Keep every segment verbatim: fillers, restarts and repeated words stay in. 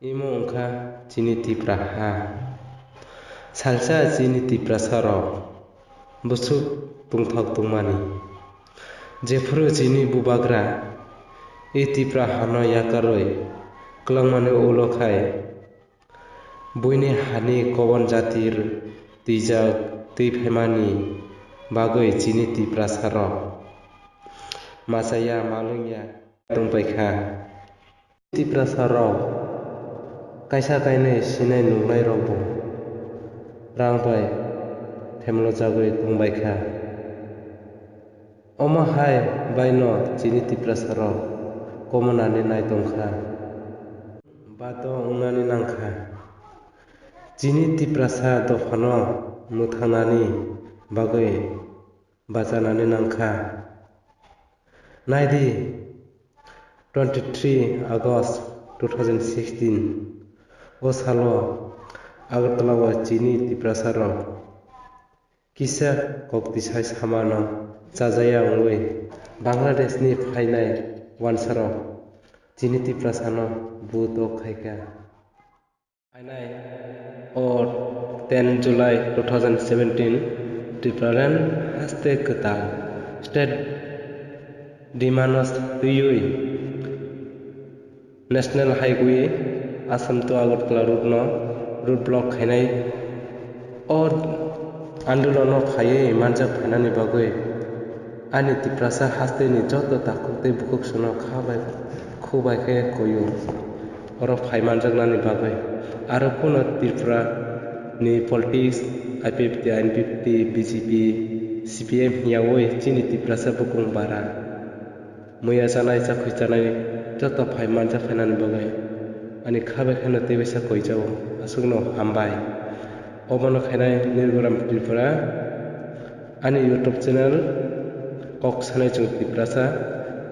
Imo wngkha chini Tipra ha. Salsa chini Tiprasa rok bwswk tongthok tongmani. Jephuru chini bubagra i Tipra hano yakarwi kwlangmani ulo khai buini hani kobon jati twijak twi phaimani bagwi chini Tiprasa rok machaya malwngya tongpaikha. Tiprasa rok kaisa kainwi sinai nuknai rokbo rang bai themlojagwi tongbaikha. Omo hai baino chini Tiprasa rok komonani nai tongkha. Bato wngnani nangkha. Chini Tiprasa dophano mwthangnani bagwi bachanani nangkha. Naidi, twenty three August two thousand sixteen o salo Agartala o chini Tiprasa rok kisa kok tisai samano chajaya wngwi Bangladesh ni phainai wansarok chini Tiprasano buto khaikha. Phainai o ten July two thousand seventeen Tipraland haste kwtal state demand-o twiwi National Highway Assam to Agartala route-no road block khainai. O andolono phaiwi manjak phainani bagwi ani Tiprasa hasteni joto takhuk tei bukhuk sono kha bai, khu bai khe koyo. Oro phai manjaknani bagwi aro phano Tripura ni politics, I P F T, I N P F T, B J P, C P M hiyawi chini Tiprasa bukung bara muya chanai, chakhwi chanai joto phai manjak phainani bagwi ani kha bai kheno tei waisa koijao. Aswkno hambai. Obono khainai Nirgoram Tripura. Ani YouTube channel Kok Sanai Chwng Tiprasa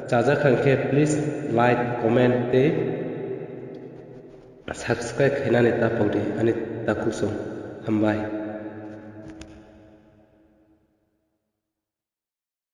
chajak kha hwnkhe please like, comment tei subscribe khainani ta pokdi ani takhuk song. Hambai.